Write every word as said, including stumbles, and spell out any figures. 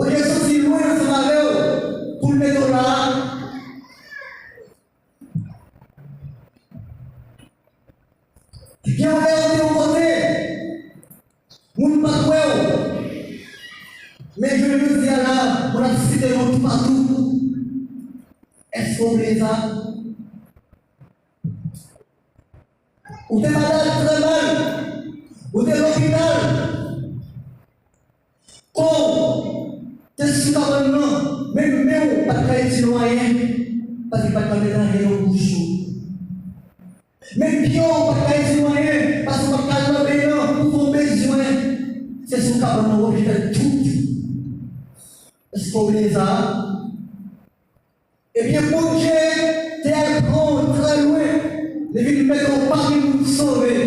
Bondye soti lwen ansanm avè w pou l mete w la a. Gen yon lè ou te yon kote, moun pa t wè w. Men jounen jodi a la, moun ap site non w toupatou. Èske w bliye sa? Ou te malad trè mal. Ou te lopital. Kò w te sou kabann nan, men men w pa t ka itil w anyen, paske pa t ka met anyen nan bouch ou. Men pye w pa t ka itil w anyen, paske w pa t ka al nan beny nan pou fè w bezwen. Se sou kabann nan w oblije fè tout. Èske w bliye sa? Ebyen, Bondye te al pran w trè lwen, li vin mete w pami moun sove.